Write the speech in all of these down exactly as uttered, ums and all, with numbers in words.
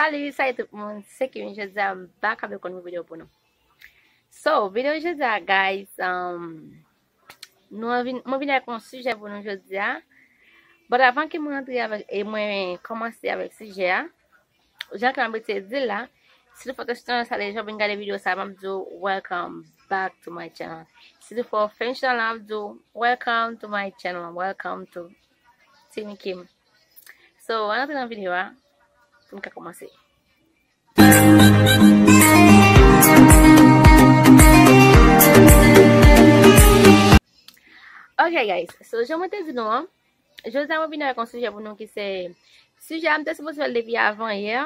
Salut, salut tout moun, se Kim, jodi a m back avèk yon nouvo videyo pou nou. So, videyo jodi a, guys, um, nou an vin, mwen vin avèk yon sijè pou nou jodi a. But avan ke mwen antre avèk, e mwen kòmanse avèk sijè a, jan ke m abitye di l la, si nou fè chanèl sa deja, vin gade videyo sa, m ap di w welcome back to my channel. Si nou fè chanèl la, m ap di w welcome to my channel, welcome to Team Kim. So, ann antre nan videyo a, pou n ka kòmanse. Ok, guys. So, jan mwen te di nou an, jodi a mwen vin avèk yon sijè pou nou ki se, sijè a m te sipoze fè l depi avan yè.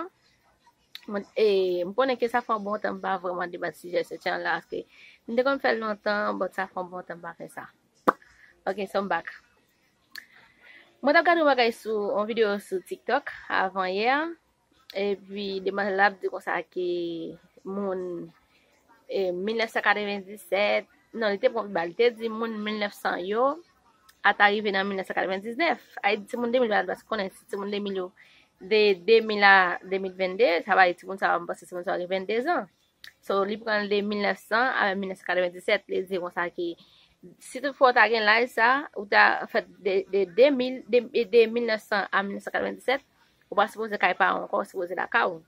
Mwen, e, m konnen ke sa fè yon bon tan m pa vrèman debat sijè sou channel la, paske m te konn fè l lontan, but sa fè yon bon tan m pa fè sa. Ok, so m back. Mwen t ap gade yon bagay sou, yon videyo sou TikTok avan yè. Epi demwazèl la ap di konsa ke moun, e, mil nèf san katrevenndisèt, non, li te pran pi ba, li te di moun mil nèf san yo ata rive nan mil nèf san katrevendiznèf. Ay, timoun de mil yo al, paske konnen si timoun de mil yo, de de mil a de mil vennde, sa va di timoun sa yo, m panse timoun sa yo gen vennde zan. So, li pran de mil nèf san a mil nèf san katrevendiznèf, li di konsa ke si toutfwa w ta gen laj sa, ou ta fèt de, de de mil, de, de mil nèf san a mil nèf san katrevendiznèf, ou pa sipoze kay paran w ankò, ou sipoze lakay ou.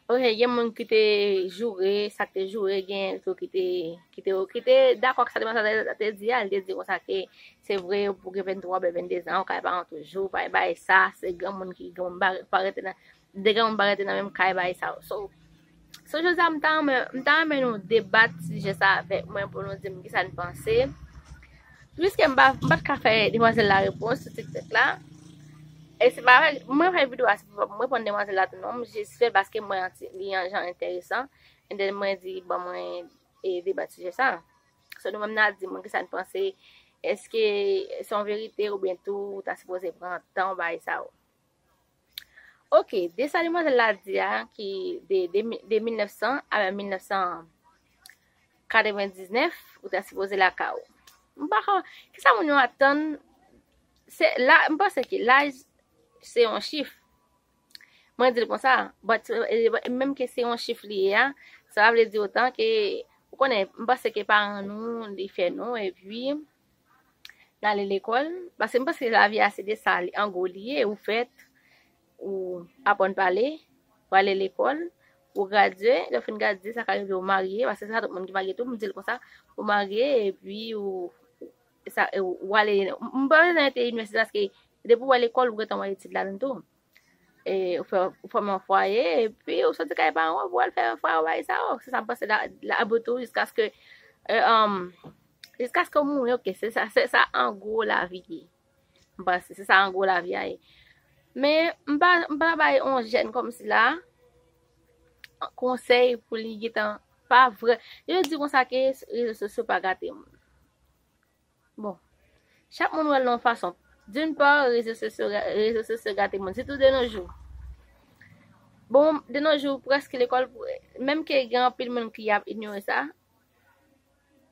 Ok, gen moun ki te joure, sa k te joure, gen tou ki te, ki te, ki te dakò ak sa demwazèl la te di a, li te di konsa ke se vre, pou gen venntwa oubyen vennde zan, ou kay paran w toujou, pa bay sa, se granmoun ki, granmoun pa, pa rete nan, de granmoun pa rete nan menm kay bay sa yo. So, so jodi a m ta renmen, m ta renmen nou debat sijè sa avèk mwen pou nou di m kisa n panse. Piske m pa, m pa t ka fè demwazèl la repons sou TikTok la. E se pa, mwen fè videyo a, se pou m reponn demwazèl la tou non, m jis fè l paske m wè li yon jan enteresan. And then mwen di, bon, mwen, e, debat sijè sa. So nou menm n a di mwen kisa n panse. Èske se yon verite oubyen tou ou ta sipoze pran tan w bay sa yo? Ok, de sa demwazèl la di a, ki de, de, de mil nèf san a mil nèf san katrevendiznèf, ou ta sipoze lakay ou. M pa konn, kisa moun yo atann, se la, m panse ke laj se yon chif. Mwen di l konsa, but, e, menm ke se yon chif li ye a, sa pa vle di otan ke, ou konnen, m panse ke paran nou, li fè nou, epi, n ale lekòl, paske m panse lavi a se de sa, li, an gwo li ye, ou fèt, ou aprann pale, ou ale lekòl, ou gradye, lè w fin gradye, sa ka rive ou marye, paske se pa tout moun ki marye tou, m di l konsa, ou marye, epi ou, sa, ou, ou ale, m pa bezwen te inivèsite, paske depi w wè lekòl, ou gentan wè etid ladan tou. E, ou fè, ou fòme yon fwaye, epi ou soti kay paran w, pou w al fè yon fwaye, ou bay sa yo. Se sa m panse la, la bout ou, jiskaske, e, um, jiskaske w mouri, ok, se sa, se sa an gwo lavi ye. M panse, se sa an gwo lavi a ye. Men, m pa, m pa bay yon jèn kòmsi la, konsèy pou li gentan, pa vre. Yo di konsa ke rezo sosyo pa gate moun. Bon, chak moun wè l nan yon fason. D'une part, rezo sosyo, rezo sosyo gate moun, sitou de nos jours. Bon, de nos jours, prèske lekòl, menm ke gen anpil moun ki ap inyore sa,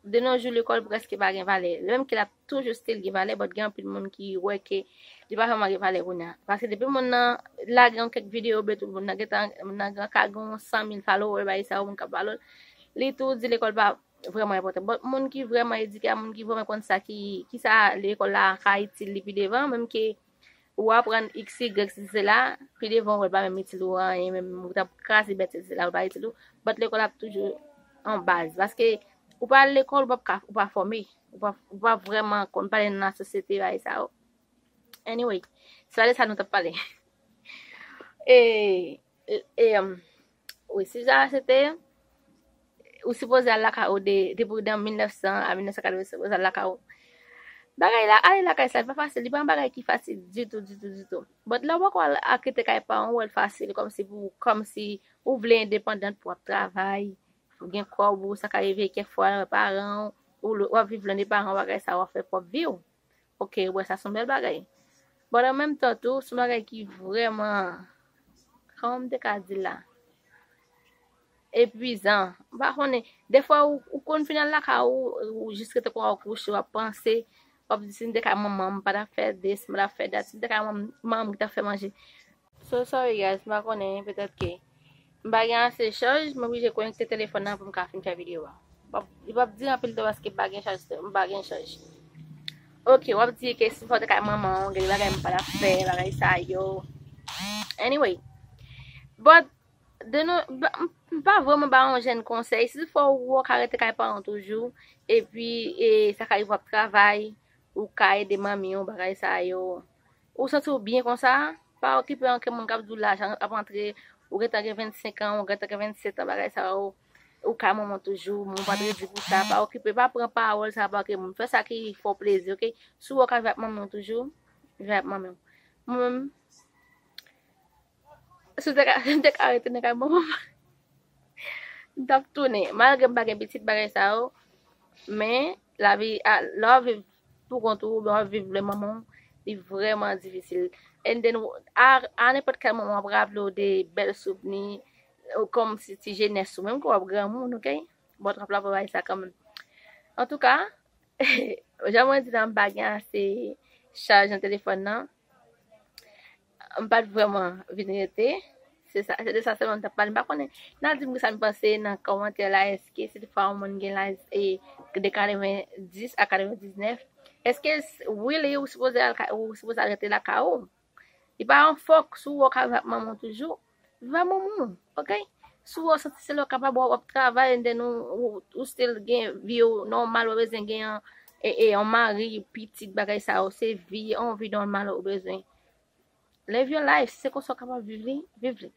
de nos jours, lekòl prèske pa gen valè. Menm ke l ap toujou still gen valè, but gen anpil moun ki wè ke li pa vrèman gen valè kounye a. Paske depi moun nan lage yon kèk videyo, oubyen tout moun nan gentan, moun nan gen, ka gen yon san mil follower, bagay sa yo, moun k ap follow l, li tou di lekòl pa vrèman enpòtan. But moun ki vrèman edike a, moun ki vrèman konn sa ki, kisa lekòl la ka itil li pi devan, menm ke ou aprann X, Y, sesi, sela, pi devan ou wè l pa menm itil ou anyen, menm ou t ap kraze bèt sesi, sela, ou pa itil ou, but lekòl ap toujou an baz. Paske ou pa al lekòl, ou p ap ka, ou pa fòme, ou pa, ou pa vrèman konn pale nan lasosyete, bagay sa yo. Anyway, se pa de sa nou t ap pale. E, e, e, um, wi, sijè a se te, ou sipoze al lakay ou de, depi w nan mil nèf san a mil nèf san katreven, ou sipoze al lakay ou. Bagay la, ale lakay sa, li pa fasil, li pa yon bagay ki fasil ditou, ditou, ditou. But lè w poko al, al rete kay paran w, ou wè l fasil, kòmsi pou, kòmsi ou vle endepandant pou w ap travay, pou w gen kòb ou, sa ka rive kèk fwa, paran w, ou, w ap viv lwen de paran w, bagay sa, w ap fè pwòp vi w. Ok, wè, sa se yon bèl bagay. But an menm tan tou, se yon bagay ki vrèman, kòman m te ka di l la? Epuizan. M pa konnen. Defwa, ou, ou konn fin al lakay ou, ou jis rete kon w kouche, w ap panse, w ap di, "Si m te kay manman m, m pa t ap fè this, m pa t ap fè that, si m te kay manman m, manman m ki t ap fè manje." So sorry guys, m pa konnen, petèt ke m pa gen ase chaj, m oblije konekte telefòn nan pou m ka fin fè videyo a. Li p ap dire anpil tan paske m pa gen chaj, m pa gen chaj. Ok, w ap di ke si fò te kay manman w, gen bagay m pa t ap fè, bagay sa yo. Anyway, but de nou, m pa vrèman ba yon jèn konsèy. Si fò ou wè w ka rete kay paran w toujou, epi e, sa ka rive w ap travay, ou ka ede manmi w, bagay sa yo. Ou santi w byen konsa, pa okipe ankenn moun k ap di w lajan ap antre, ou gentan gen vennsenk an, ou gentan gen vennsèt an, bagay sa yo, ou ka manman toujou, moun pa t redi pou sa, pa okipe, pa pran pawòl sa pa okipe moun. Fè sa ki fè w plezi, ok? Si w wè w ka viv ak manmi w toujou, viv ak manmi w. Mwen menm, si w te ka, si m te ka retounen kay manman m, m t ap tounen. Malgre m pa gen pitit, bagay sa yo, men lavi, a, lè w ap viv pou kont ou, oubyen w ap viv lè manman w, li vrèman difisil. And then, a, a nenpòt kèl moman, w ap raple w de bèl souvni, kòmsi ti jenès ou, menm ke w ap granmoun, ok? Bon, w t ap raple w bagay sa kanmenm. Antouka, jan mwen di la, m pa gen ase chaj nan telefòn nan. M pa t vrèman vin rete. Se sa, se de sa sèlman m t ap pale. M pa konnen. N a di m kisa n panse nan kòmantè la. Èske si toutfwa yon moun gen laj e de katreven dis a katreven diznèf, èske really ou sipoze al ka, ou sipoze al rete lakay ou? Li pa yon fòk si w wè w ka viv ak manman w toujou. Viv ak manman w, ok? Si w wè w santi se lè w kapab w ap travay, and then ou, ou, ou still gen vi w nòmal, ou bezwen gen yon, e, e, yon mari, pitit, bagay sa yo, se vi, yon vi nòmal ou bezwen. Live your life, si se konsa w kapab viv li, viv li.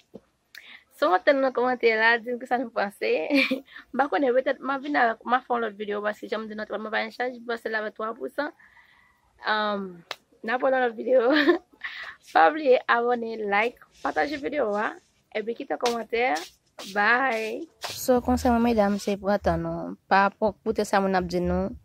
Sou mwen tann nan kòmantè la, di m kisa nou panse. M pa konnen, petèt m ap vin avèk, m ap fè yon lòt videyo, paske jan m di nou, mwen pa gen chaj, m panse l avèk twa pousan. Um, n ap wè nan lòt videyo. Pa bliye abòne, like, pataje videyo a, epi kite kòmantè. Bye! So, konsèy mwen, medam, se pran tan nou. Pa pran koute sa moun ap di nou.